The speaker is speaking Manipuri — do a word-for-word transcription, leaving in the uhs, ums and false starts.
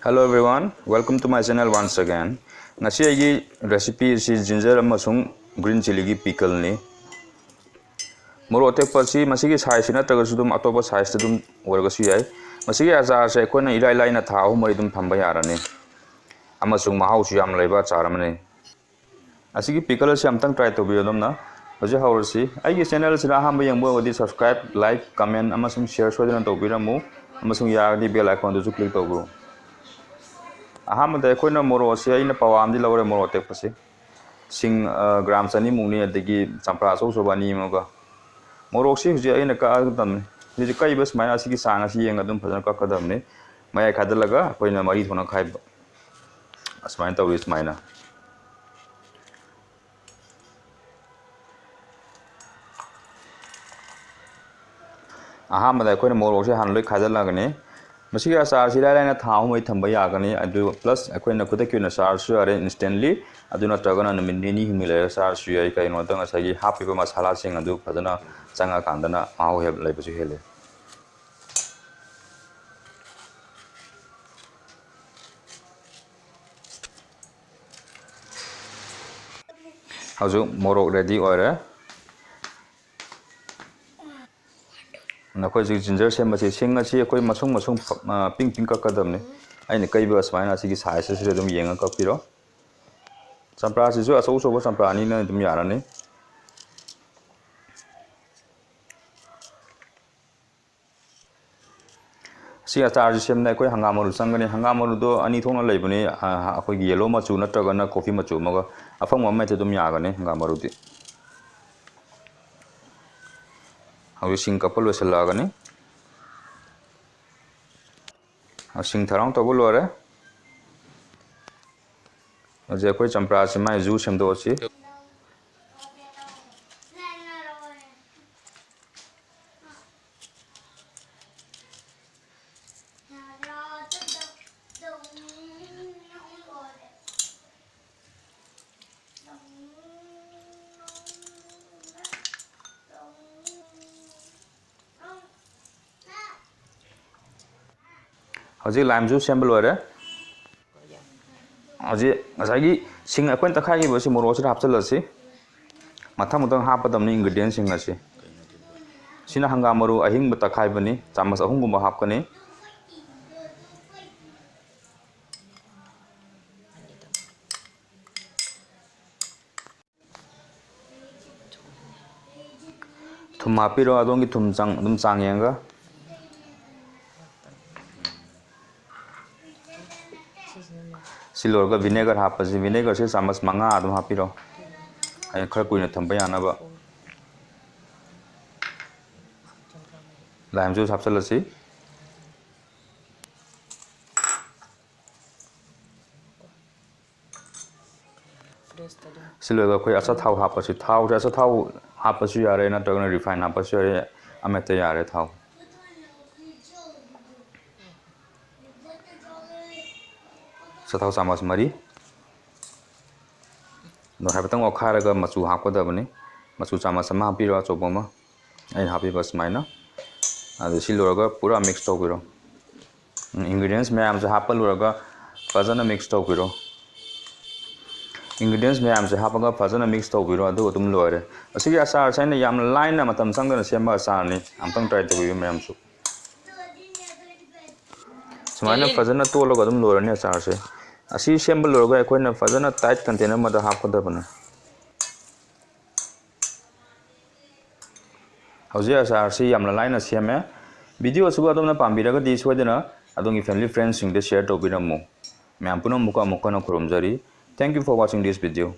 Hello everyone, welcome to my channel once again. ꯉꯁꯤ ꯑꯩꯒꯤ recipe ꯑꯁꯤ ginger ꯑꯃꯁꯨꯡ green chilli ꯒꯤ pickle ꯅꯤ꯫ ꯃꯣꯔꯣꯛ ꯑꯇꯦꯛꯄ ꯑꯁꯤ ꯃꯁꯤꯒꯤ size ꯁꯤ ꯅꯠꯇ꯭ꯔꯒꯁꯨ ꯑꯗꯨꯝ ꯑꯇꯣꯞꯄ size ꯇ ꯑꯗꯨꯝ ꯑꯣꯏꯔꯒꯁꯨ ꯌꯥꯏ꯫ ꯃꯁꯤꯒꯤ ꯑꯆꯥꯔꯁꯦ ꯑꯩꯈꯣꯏꯅ ꯏꯔꯥꯏ ꯂꯥꯏꯅ ꯊꯥ ꯑꯍꯨꯝ ꯃꯔꯤ ꯑꯗꯨꯝ ꯊꯝꯕ ꯌꯥꯔꯅꯤ, ꯑꯃꯁꯨꯡ ꯃꯍꯥꯎꯁꯨ ꯌꯥꯝ ꯂꯩꯕ ꯑꯆꯥꯔ ꯑꯃꯅꯤ꯫ ꯑꯁꯤꯒꯤ pickle ꯑꯁꯤ ꯑꯝꯇꯪ try ꯇꯧꯕꯤꯌꯨ ꯑꯗꯣꯝꯅ꯫ ꯍꯧꯖꯤꯛ ꯍꯧꯔꯁꯤ꯫ ꯑꯩꯒꯤ channel ꯑꯁꯤꯗ ꯑꯍꯥꯟꯕ ꯌꯦꯡꯕ ꯑꯣꯏꯔꯒꯗꯤ subscribe, like, comment ꯑꯃꯁꯨꯡ share ꯁꯣꯏꯗꯅ ꯇꯧꯕꯤꯔꯝꯃꯨ, ꯑꯃꯁꯨꯡ ꯌꯥꯔꯒꯗꯤ bell icon ꯗꯨꯁꯨ click ꯇꯧꯕꯤꯔꯣ꯫ ꯑꯍꯥꯟꯕꯗ ꯑꯩꯈꯣꯏꯅ ꯃꯣꯔꯣꯛ ꯑꯁꯤ ꯑꯩꯅ ꯄꯋꯥ ꯑꯃꯗꯤ ꯂꯧꯔꯦ, ꯃꯣꯔꯣꯛ ꯑꯇꯦꯛꯄꯁꯤ꯫ ꯁꯤꯡ, ꯑ, gram ꯆꯅꯤꯃꯨꯛꯅꯤ, ꯑꯗꯒꯤ ꯆꯝꯄ꯭ꯔꯥ ꯑꯆꯧ ꯑꯆꯧꯕ ꯑꯅꯤ ꯑꯃꯒ꯫ ꯃꯣꯔꯣꯛꯁꯤ ꯍꯧꯖꯤꯛ ꯑꯩꯅ ꯀꯛꯑꯒꯗꯕꯅꯤ꯫ ꯍꯧꯖꯤꯛ ꯀꯛꯏꯕ ꯁꯨꯃꯥꯏꯅ ꯑꯁꯤꯒꯤ ꯆꯥꯡ ꯑꯁꯤ ꯌꯦꯡꯉ ꯑꯗꯨꯝ ꯐꯖꯅ ꯀꯛꯀꯗꯕꯅꯤ꯫ ꯃꯌꯥꯏ ꯈꯥꯏꯗꯠꯂꯒ ꯑꯩꯈꯣꯏꯅ ꯃꯔꯤ ꯊꯣꯛꯅ ꯈꯥꯏꯕ꯫ ꯑꯁꯨꯃꯥꯏꯅ ꯇꯧꯔꯤ ꯁꯨꯃꯥꯏꯅ꯫ ꯑꯍꯥꯟꯕꯗ ꯑꯩꯈꯣꯏꯅ ꯃꯣꯔꯣꯛꯁꯦ ꯍꯥꯟꯅ ꯂꯣꯏ ꯈꯥꯏꯖꯤꯜꯂꯒꯅꯤ꯫ ꯃꯁꯤꯒꯤ ꯑꯆꯥꯔꯁꯤ ꯏꯔꯥꯏ ꯂꯥꯏꯅ ꯊꯥ ꯑꯍꯨꯝ ꯃꯔꯤ ꯊꯝꯕ ꯌꯥꯒꯅꯤ꯫ ꯑꯗꯨ plus ꯑꯩꯈꯣꯏꯅ ꯈꯨꯗꯛꯀꯤ ꯑꯣꯏꯅ ꯆꯥꯔꯁꯨ ꯌꯥꯔꯦ, instantly꯫ ꯑꯗꯨ ꯅꯠꯇ꯭ꯔꯒꯅ ꯅꯨꯃꯤꯠ ꯅꯤꯅꯤ ꯍꯨꯝꯅꯤ ꯂꯩꯔꯒ ꯆꯥꯔꯁꯨ ꯌꯥꯏ꯫ ꯀꯩꯒꯤꯅꯣꯗ ꯉꯁꯥꯏꯒꯤ ꯍꯥꯞꯄꯤꯕ ꯃꯁꯥꯂꯥꯁꯤꯡ ꯑꯗꯨ ꯐꯖꯅ ꯆꯪꯉꯀꯥꯟꯗꯅ ꯃꯍꯥꯎ ꯍꯦꯛ ꯂꯩꯕꯁꯨ ꯍꯦꯜꯂꯤ꯫ ꯍꯧꯖꯤꯛ ꯃꯣꯔꯣꯛ ready ꯑꯣꯏꯔꯦ꯫ ꯅꯈꯣꯏ ꯍꯧꯖꯤꯛ ginger ꯁꯦꯝꯕꯁꯤ, ꯁꯤꯡ ꯑꯁꯤ ꯑꯩꯈꯣꯏ ꯃꯁꯨꯡ ꯃꯁꯨꯡ, ꯑ, ꯄꯤꯡ ꯄꯤꯡ ꯀꯛꯀꯗꯕꯅꯤ꯫ ꯑꯩꯅ ꯀꯛꯏꯕ ꯑꯁꯨꯃꯥꯏꯅ ꯑꯁꯤꯒꯤ size ꯑꯁꯤꯗ ꯑꯗꯨꯝ ꯌꯦꯡꯉꯒ ꯀꯛꯄꯤꯔꯣ꯫ ꯆꯝꯄ꯭ꯔꯥꯁꯤꯁꯨ ꯑꯆꯧ ꯑꯆꯧꯕ ꯆꯝꯄ꯭ꯔꯥ ꯑꯅꯤꯅ ꯑꯗꯨꯝ ꯌꯥꯔꯅꯤ꯫ ꯁꯤ ꯑꯆꯥꯔꯁꯤ ꯁꯦꯝꯕꯗ ꯑꯩꯈꯣꯏ ꯍꯪꯒꯥꯝ ꯃꯔꯨ ꯆꯪꯒꯅꯤ꯫ ꯍꯪꯒꯥꯝ ꯃꯔꯨꯗꯣ ꯑꯅꯤ ꯊꯣꯛꯅ ꯂꯩꯕꯅꯤ, ꯑ, ꯑꯩꯈꯣꯏꯒꯤ yellow ꯃꯆꯨ ꯅꯠꯇ꯭ꯔꯒꯅ coffee ꯃꯆꯨ ꯑꯃꯒ꯫ ꯑꯐꯪꯕ ꯑꯃ ꯍꯦꯛꯇ ꯑꯗꯨꯝ ꯌꯥꯒꯅꯤ ꯍꯪꯒꯥꯝ ꯃꯔꯨꯗꯤ꯫ ꯍꯧꯖꯤꯛ ꯁꯤꯡ ꯀꯛꯄ ꯂꯣꯏꯁꯤꯜꯂꯛꯑꯒꯅꯤ꯫ ꯁꯤꯡ ꯊꯧꯔꯥꯡ ꯇꯧꯕ ꯂꯣꯏꯔꯦ꯫ ꯍꯧꯖꯤꯛ ꯑꯩꯈꯣꯏ ꯆꯝꯄ꯭ꯔꯥꯁꯤ ꯃꯥꯏ juice ꯁꯦꯝꯗꯣꯛꯑꯁꯤ꯫ ꯍꯧꯖꯤꯛ lime juice ꯁꯦꯝꯕ ꯂꯣꯏꯔꯦ꯫ ꯍꯧꯖꯤꯛ ꯉꯁꯥꯏꯒꯤ ꯁꯤꯡ ꯑꯩꯈꯣꯏꯅ ꯇꯛꯈꯥꯏꯈꯤꯕꯁꯤ ꯃꯣꯔꯣꯛꯁꯤꯗ ꯍꯥꯞꯆꯤꯜꯂꯁꯤ꯫ ꯃꯊꯪ ꯃꯊꯪ ꯍꯥꯞꯀꯗꯕꯅꯤ ingredients ꯁꯤꯡ ꯑꯁꯤ꯫ ꯁꯤꯅ ꯍꯪꯒꯥꯝ ꯃꯔꯨ ꯑꯍꯤꯡꯕ ꯇꯛꯈꯥꯏꯕꯅꯤ, ꯆꯥꯃꯁ ꯑꯍꯨꯝꯒꯨꯝꯕ ꯍꯥꯞꯀꯅꯤ꯫ ꯊꯨꯝ ꯍꯥꯞꯄꯤꯔꯣ, ꯑꯗꯣꯝꯒꯤ ꯊꯨꯝ ꯆꯥꯡ ꯑꯗꯨꯝ ꯆꯥꯡ ꯌꯦꯡꯉꯒ꯫ ꯁꯤ ꯂꯣꯏꯔꯒ vinegar ꯍꯥꯞꯄꯁꯤ꯫ Vinegar ꯁꯦ ꯆꯥꯃꯁ ꯃꯉꯥ ꯑꯗꯨꯝ ꯍꯥꯞꯄꯤꯔꯣ, ꯍꯌꯦꯡ ꯈꯔ ꯀꯨꯏꯅ ꯊꯝꯕ ꯌꯥꯅꯕ꯫ Lime juice ꯍꯥꯞꯆꯤꯜꯂꯁꯤ꯫ ꯁꯤ ꯂꯣꯏꯔꯒ ꯑꯩꯈꯣꯏ ꯑꯆꯥꯊꯥꯎ ꯍꯥꯞꯄꯁꯤ꯫ ꯊꯥꯎꯁꯦ ꯑꯆꯥꯊꯥꯎ ꯍꯥꯞꯄꯁꯨ ꯌꯥꯔꯦ, ꯅꯠꯇ꯭ꯔꯒꯅ refine ꯍꯥꯞꯄꯁꯨ ꯌꯥꯔꯦ, ꯑꯃꯍꯦꯛꯇ ꯌꯥꯔꯦ꯫ ꯊꯥꯎ, ꯑꯆꯥꯊꯥꯎ ꯆꯥꯃꯁ ꯃꯔꯤ꯫ ꯑꯗꯣ ꯍꯥꯏꯐꯦꯠꯇꯪ ꯑꯣꯠꯈꯥꯏꯔꯒ ꯃꯆꯨ ꯍꯥꯞꯀꯗꯕꯅꯤ꯫ ꯃꯆꯨ ꯆꯥꯃꯁ ꯑꯃ ꯍꯥꯞꯄꯤꯔꯣ, ꯑꯆꯧꯕ ꯑꯃ꯫ ꯑꯩꯅ ꯍꯥꯞꯄꯤꯕ ꯁꯨꯃꯥꯏꯅ꯫ ꯑꯗꯨ ꯁꯤ ꯂꯣꯏꯔꯒ ꯄꯨꯔꯥ mix ꯇꯧꯕꯤꯔꯣ꯫ Ingredients ꯃꯌꯥꯝꯁꯦ ꯍꯥꯞꯄ ꯂꯣꯏꯔꯒ ꯐꯖꯅ mix ꯇꯧꯕꯤꯔꯣ꯫ Ingredients ꯃꯌꯥꯝꯁꯦ ꯍꯥꯞꯄꯒ ꯐꯖꯅ mix ꯇꯧꯕꯤꯔꯣ, ꯑꯗꯨꯒ ꯑꯗꯨꯝ ꯂꯣꯏꯔꯦ꯫ ꯑꯁꯤꯒꯤ ꯑꯆꯥꯔꯁꯦ ꯑꯩꯅ ꯌꯥꯝꯅ ꯂꯥꯏꯅ ꯃꯇꯝ ꯆꯪꯗꯅ ꯁꯦꯝꯕ ꯑꯆꯥꯔꯅꯤ, ꯑꯃꯨꯛꯇꯪ try ꯇꯧꯕꯤꯌꯨ ꯃꯌꯥꯝꯁꯨ꯫ ꯁꯨꯃꯥꯏꯅ ꯐꯖꯅ ꯇꯣꯠꯂꯒ ꯑꯗꯨꯝ ꯂꯣꯏꯔꯅꯤ ꯑꯆꯥꯔꯁꯦ꯫ ꯑꯁꯤ ꯁꯦꯝꯕ ꯂꯣꯏꯔꯒ ꯑꯩꯈꯣꯏꯅ ꯐꯖꯅ tight container ꯑꯃꯗ ꯍꯥꯞꯀꯗꯕꯅꯤ꯫ ꯍꯧꯖꯤꯛ ꯑꯆꯥꯔꯁꯤ ꯌꯥꯝꯅ ꯂꯥꯏꯅ ꯁꯦꯝꯃꯦ꯫ Video ꯑꯁꯤꯕꯨ ꯑꯗꯣꯝꯅ ꯄꯥꯝꯕꯤꯔꯒꯗꯤ ꯁꯣꯏꯗꯅ ꯑꯗꯣꯝꯒꯤ family friends ꯁꯤꯡꯗ share ꯇꯧꯕꯤꯔꯝꯃꯨ꯫ ꯃꯌꯥꯝ ꯄꯨꯝꯅꯃꯛꯄꯨ ꯑꯃꯨꯛ ꯍꯟꯅ ꯈꯨꯔꯨꯝꯖꯔꯤ꯫ Thank you for watching this video.